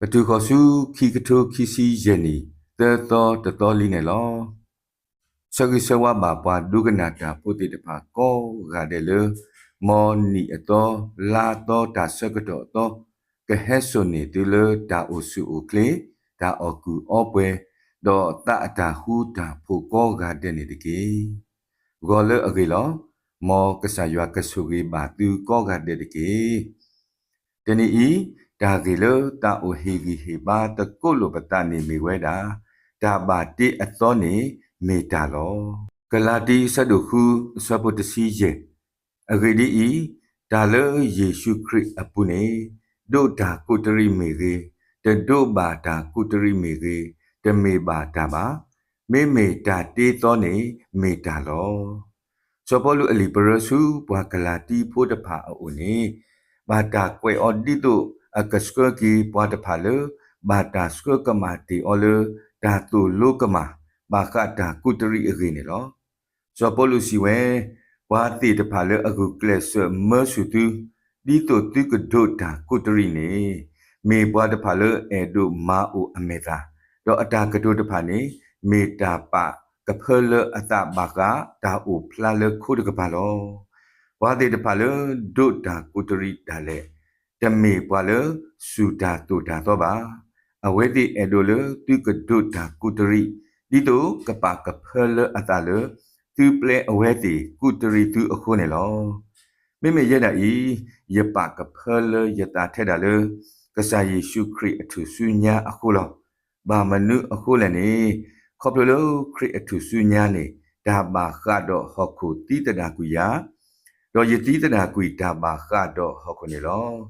ပတုၤဃီၤဆူခံကထိခံဆံယဲၢ်နံၣ် သၢသီတသီလံန့ၣ်လီၤ. ဆၢဂ့ၤဆၢဝါဘၣ်ပှၤဒိကနၣ်တၢ်ဖိသ့ၣ်တဖၣ်ကိးဂၤဒဲးလၢ မ်နံၣ်အသီ လါအသီ တၢ်ဆၢကတီၢ်အသီ ကဟဲစိာ်န့ၢ်သုလၢတၢ်အိၣ်ဆူၣ်အိၣ်ချ့ တၢ်အီၣ်ကူၣ်အီပှဲၤ ဒီးသးအတၢ်ဃူတၢ်ဖိးကိးဂၤဒဲးန့ၣ်တက့ၢ်. ဂီၤလၢအဂ့ၤလီၤ. မ်ကစၢ်ယွၤကဆိၣ်ဂ့ၤဘၣ်သုကိးဂၤဒဲးတက့ၢ်. တနံၤအံၤ တၢ်ဂ့ၢ်လၢသးအိၣ်ဟ့ၣ်ဂံၢ်ဟ့ၣ်ဘါသကိးလိာ်ပသးန့ၣ်မ့ၢ်ဝဲဒၣ် တၢ်ဘၣ်တ့အသီန့ၣ်မ့ၢ်တၢ်လီၤ. ကလၤတံ အဆၢဒိၣ်ဃု အဆၢဖိတဆံယဲၢ်, အဂ့ၢ်ဒ်အံၤ, တၢ်လၢယ့ၣ်ၡူးခရံာ်အပူၤန့ၣ် ဒိးတၢ်ကူးတရံးမ့ၢ်ဂ့ၤ, တဒိးဘၣ်တၢ်ကူးတရံးမ့ၢ်ဂ့ၤ, တမ့ၢ်ဘၣ်တၢ်ဘၣ်. မ့မ့ၢ်တၢ်တ့သီန့ၣ်မ့ၢ်တၢ်လီၤ. စီၤပီလူးအလံာ်ပရၢဆူပှၤကလၤတံဖိတဖၣ်အအိၣ်န့ၣ် ဘၣ်တၢ်ကွဲးအီၤဒ်သိးအကဆှၢက့ၤပှၤတဖၣ်လၢ ဘၣ်တၢ်ဆှၢကမၣ်တ့ၢ်အီၤလၢ တၢ်သိၣ်လိကမၣ် ဘၣ်ဃးတၢ်ကူးတရံးအဂ့ၢ်န့ၣ်လီၤ. စီၤပီလူးစံးဝဲ, ပှၤသ့ၣ်တဖၣ်လၢအဂုာ်ကျဲးစၢးမၢဆူၣ်သု ဒ်သိးသုကဒိးတၢ်ကူးတရံးန့ၣ် မ့ၢ်ပှၤတဖၣ်လၢအဲၣ်ဒိးမၤအိၣ်အမဲာ်သၣ်, ဒီးအတၢ်ကတိၤတဖၣ်န့ၣ် မ့ၢ်တၢ်ပာ်ကဖၢလၢအသးဘၣ်ဃးတၢ်အိၣ်ဖျါလၢခိတကပၤလီၤ. ပှၤသ့ၣ်တဖၣ်လၢဒိးတၢ်ကူးတရံးဒၣ်လဲာ် တမ့ၢ်ပှၤလၢစူၢ်တၢ်သိၣ်တၢ်သီဘၣ်. အဝဲသ့ၣ်အဲၣ်ဒိးလၢသုကဒိးတၢ်ကူးတရံး ဒ်သိးကပာ်ကဖၢလၢအသးလၢ သုပျဲအဝဲသ့ၣ်ကူးတရံးသုအဃိန့ၣ်လီၤ. မ့မ့ၢ်ယဲဒၣ်အံၤ, ယပာ်ကဖၢလၢယသးထဲဒၣ်လၢ ကစၢ်ယ့ၣ်ၡူးခရံာ်အထူၣ်စုညါအဃိလီၤ. ဘၣ်မနုၤအဃိလဲၣ်န့ၣ်, ခီဖျိလၢခရံာ်အထူၣ်စုညါန့ၣ် တၢ်ဘၣ်ဃးဒီးဟီၣ်ခိၣ်သံသဒၣ်ကွံာ်ယၤ, ဒီးယသံသဒၣ်ကွံာ်တၢ်ဘၣ်ဃးဒီးဟီၣ်ခိၣ်န့ၣ်လီၤ.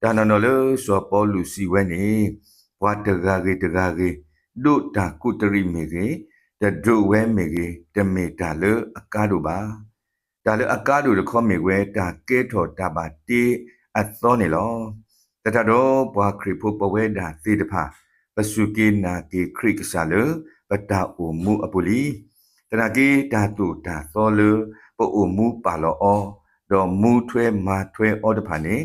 တၢ်နီၢ်နီၢ်လၢစီၤပီလူးစံးဝဲန့ၣ်, ပှၤတဂၤဂ့ၤတဂၤဂ့ၤ ဒိးတၢ်ကူးတရံးမ့ၢ်ဂ့ၤ, တဒိးဝဲမ့ၢ်ဂ့ၤ, တမ့ၢ်တၢ်လၢအကါဒိၣ်ဘၣ်. တၢ်လၢအကါဒိၣ်တခီမ့ၢ်ဝဲတၢ်ကဲထီၣ်တၢ်ဘၣ်တ့အသီန့ၣ်လီၤ. သတးဒီးပှၤခရံာ်ဖိပဝဲဒၣ်သ့ၣ်တဖၣ် ပစူၢ်က့ၤနာ်က့ၤခရံာ်ကစၢ်လၢပတၢ်အိၣ်မူအပူၤလံ. သနာ်က့တၢ်သိၣ်တၢ်သီလၢပအိၣ်မူပာ်လီၤအီၤ, ဒီးမူထွဲမၤထွဲအီၤတဖၣ်န့ၣ်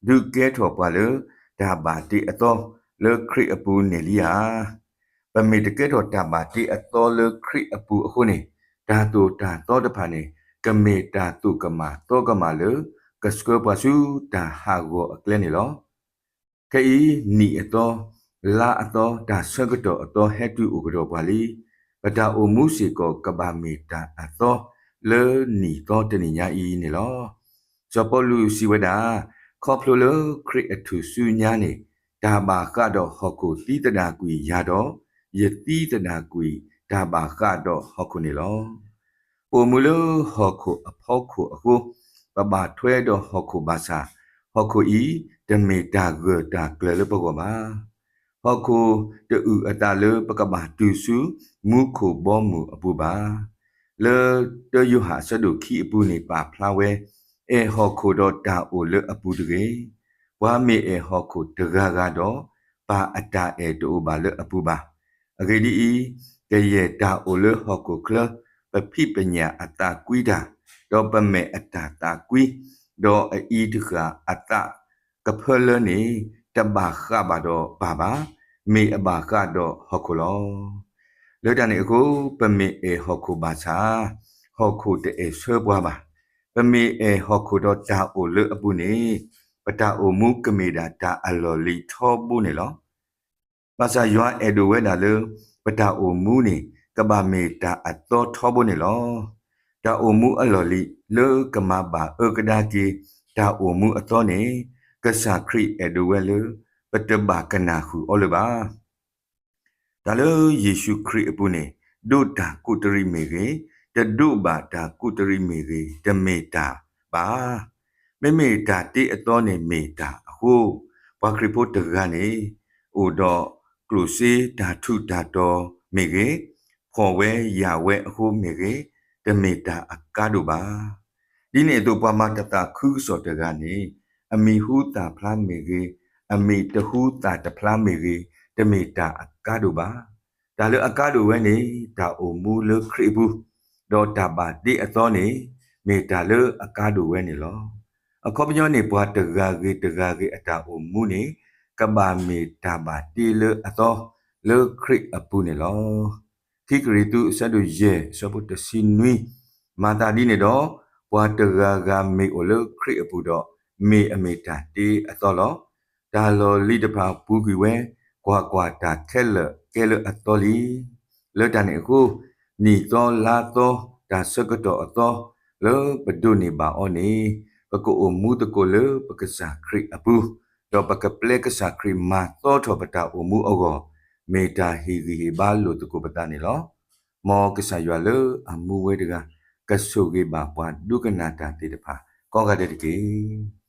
ဒုးကဲထီၣ်ပှၤလၢတၢ်ဘၣ်တ့အသီလၢခရံာ်အပူၤန့ၣ်လံဧါ. ပမ့ၢ်တကဲထီၣ်တၢ်ဘၣ်တ့အသီလၢခရံာ်အပူၤအဃိန့ၣ်, တၢ်သိၣ်တၢ်သီတဖၣ်န့ၣ် ကမ့ၢ်တၢ်သိၣ်ကမၣ်သီကမၣ်လၢ ကဆှၢပှၤဆူတၢ်ဟးဂီၤအကျဲန့ၣ်လီၤ. ခဲအံၤနံၣ်အသီ, လါအသီ, တၢ်ဆၢကတီၢ်အသီဟဲတုၤအိၣ်ကဒီးပှၤလံ. ပတၢ်အိၣ်မူစ့ၢ်ကီးကဘၣ်မ့ၢ်တၢ်အသီလၢနံၣ်သီတနံၤညါအံၤန့ၣ်လီၤ. စီၤပီလူးစံးဝဲဒၣ်, ခီဖျိလၢခရံာ်အထူၣ်စုညါန့ၣ် တၢ်ဘၣ်ဃးဒီးဟီၣ်ခိၣ်သံသဒၣ်ကွံာ်ယၤဒီး ယသံသဒၣ်ကွံာ်တၢ်ဘၣ်ဃးဒီးဟီၣ်ခိၣ်န့ၣ်လီၤ. ပအိၣ်မူလၢဟီၣ်ခိၣ်အဖီခိၣ်အဃိ, ပဘၣ်ထွဲဒီးဟီၣ်ခိၣ်ဘၣ်ဆၣ်, ဟီၣ်ခိၣ်အံၤတမ့ၢ်တၢ်ဂၢၢ်တၢ်ကျၢၤလၢပဂီၢ်ဘၣ်. ဟီၣ်ခိၣ်တအုၣ်အသးလၢပကဘၣ်တုၤဆူမူခိၣ်ဘီမုၢ်အပူၤဘၣ်. လၢတၢယိၤဟၣ်အဆၢဒိၣ်ခံအပူၤန့ၣ်ပာ်ဖျါဝဲ, အဲၣ်ဟီၣ်ခိၣ်ဒီးတၢ်အိၣ်လၢအပူၤတဂ့ၤ. ပှၤမ့ၢ်အဲၣ်ဟီၣ်ခိၣ်တဂၤဂၤဒီး ပၢ်အတၢ်အဲၣ်တအိၣ်ဘၣ်လၢအပူၤဘၣ်. အဂ့ၢ်ဒ်အံၤ, ကယဲၢ်တၢ်အိၣ်လၢဟီၣ်ခိၣ်ချၢ ပဖံးပညၣ်အသးကွံတၢ်, ဒီးပမဲာ်အတၢ်သးကွံ, ဒီးအအံၤတဃၣ်အသးကဖၢလၢန့ၣ် တဘၣ်ဃးဘၣ်ဒီးပၢ်ဘၣ်, မ့ၢ်အဘၣ်ဃးဒီးဟီၣ်ခိၣ်လီၤ. လၢတၢ်န့ၣ်အဃိ, ပမ့ၢ်အဲၣ်ဟီၣ်ခိၣ်ဘၣ်ဆၣ်, ဟီၣ်ခိၣ်တအဲၣ်ဆၢပှၤဘၣ်. ပမ့ၢ်အဲၣ်ဟီၣ်ခိၣ်ဒီးတၢ်အိၣ်လၢအပူၤန့ၣ်, ပတၢ်အိၣ်မူကမ့ၢ်ဒၣ်တၢ်အလီၢ်လံၤထီဘိန့ၣ်လီၤ. ဘၣ်ဆၣ်ယွၤအဲၣ်ဒိးဝဲဒၣ်လၢ ပတၢ်အိၣ်မူန့ၣ် ကဘၣ်မ့ၢ်တၢ်အသီထီဘိန့ၣ်လီၤ. တၢ်အိၣ်မူအလီၢ်လံၤလၢကမၤဘၣ်အၢကဒါက့ၤ တၢ်အိၣ်မူအသီန့ၣ်, ကစၢ်ခရံာ်အဲၣ်ဒိးဝဲလၢ ပတဘၣ်ကနၣ်ဃုာ်အီၤလၢၤဘၣ်. တၢ်လၢယ့ၣ်ၡူးခရံာ်အပူၤန့ၣ် ဒိးတၢ်ကူးတရံးမ့ၢ်ဂ့ၤ, တဒိးဘၣ်တၢ်ကူးတရံးမ့ၢ်ဂ့ၤ, တမ့ၢ်တၢ်ဘၣ်. မ့မ့ၢ်တၢ်တ့အသီန့ၣ်မ့ၢ်တၢ်အဃိ, ပှၤခရံာ်ဖိတဂၤန့ၣ် အိၣ်ဒီးကျိၣ်စ့တၢ်ထူးတၢ်တီၤမ့ၢ်ဂ့ၤ, ဖှီၣ်ဝဲယာ်ဝဲအဃိမ့ၢ်ဂ့ၤ, တမ့ၢ်တၢ်အကါဒိၣ်ဘၣ်. ဒ်န့ၣ်အသိး ပှၤမၤတၢ်သးခုကစီၣ်တဂၤန့ၣ် အမံၤဟူသၣ်ဖျါမ့ၢ်ဂ့ၤ, အမံၤတဟူသၣ်တဖျါမ့ၢ်ဂ့ၤ, တမ့ၢ်တၢ်အကါဒိၣ်ဘၣ်. တၢ်လၢအကါဒိၣ်ဝဲန့ၣ် တၢ်အိၣ်မူလၢခရံာ်အပူၤ, ဒီးတၢ်ဘၣ်တ့အသီန့ၣ် မ့ၢ်တၢ်လၢအကါဒိၣ်ဝဲန့ၣ်လီၤ. အခီပညီန့ၣ် ပှၤတဂၤဂ့ၤတဂၤဂ့ၤအတၢ်အိၣ်မူန့ၣ် ကဘၣ်မ့ၢ်တၢ်ဘၣ်တ့လၢအသီ လၢခရံာ်အပူၤန့ၣ်လီၤ. ခံကရံၣ်သူး အဆၢဒိၣ်ယဲၢ် အဆၢဖိတဆံနွံ, မၤသးဒ်န့ၣ်ဒီး, ပှၤတဂၤဂၤမ့ၢ်အိၣ်လၢခရံာ်အပူၤဒီး, မ့ၢ်အမ့ၢ်တၢ်တ့အသီလီၤ. တၢ်လီၢ်လံၤတဖၣ်ပူၤကွံာ်ဝဲ, ကွၢ်ကွၢ်, တၢ်ခဲလၢာ်ကဲလၢအသီလံ. လၢတၢ်န့ၣ်အဃိ, နံၣ်သီလါသီ တၢ်ဆၢကတီၢ်အသီ လၢပဒိးန့ၢ်ဘၣ်အီၤန့ၣ်, ပကအိၣ်မူသကိးလၢပကစၢ်ခရံာ်အပူၤ, ဒီးပကပျဲကစၢ်ခရံာ်မၤသီထီၣ်ပတၢ်အိၣ်မူအဂီၢ်, မ့ၢ်တၢ်ဟ့ၣ်ဂံၢ်ဟ့ၣ်ဘါလိာ်သကိးပသးန့ၣ်လီၤ. မ်ကစၢ်ယွၤလၢအမူဝဲတဂၤ ကဆိၣ်ဂ့ၤဘၣ်ပှၤဒိကနၣ်တၢ်သ့ၣ်တဖၣ် ကိးဂၤဒဲးတက့ၢ်.